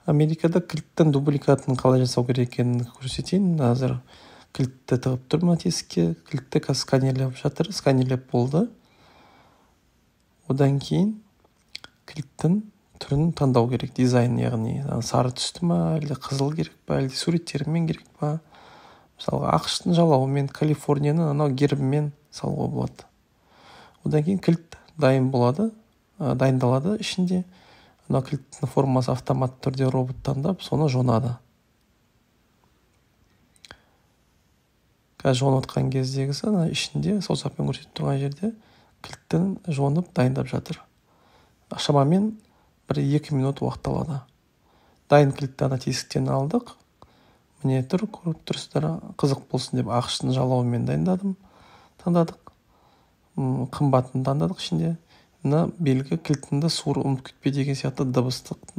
Америкада кілттің дубликатын қалай жасау керек екенін көрсетейін. Қазір кілтті тығып тұр мына тесікке. Кілтті қазір сканерлеп жатыр, сканерлеп болды. Одан кейін кілттің түрін таңдау керек, дизайн, яғни сары түсті ма, әлде қызыл керек па, әлде суреттерімен керек па. Мысалға, АҚШ-тың жалауымен, Калифорнияның анау гербімен салуға болады. Одан кейін кілт дайын болады, дайындалады ішінде. Мына кілттің формасы автоматты түрде робот таңдап, соны жонады. Қазір жонып отқан кездегісі ана ішінде саусақпен көрсетіп тұрған жерде кілттің жонып дайындап жатыр. Шамамен 1-2 минут уақыт алады. Дайын кілтті ана тесіктен алдық. Міне тұр, көріп тұрсыздар, қызық болсын деп АҚШ-тың жалауымен дайындадым, таңдадық. Қымбатын таңдадық ішінде. Мына белгі кілтіңді суыр ұмытып кетпе деген сияқты дыбыстық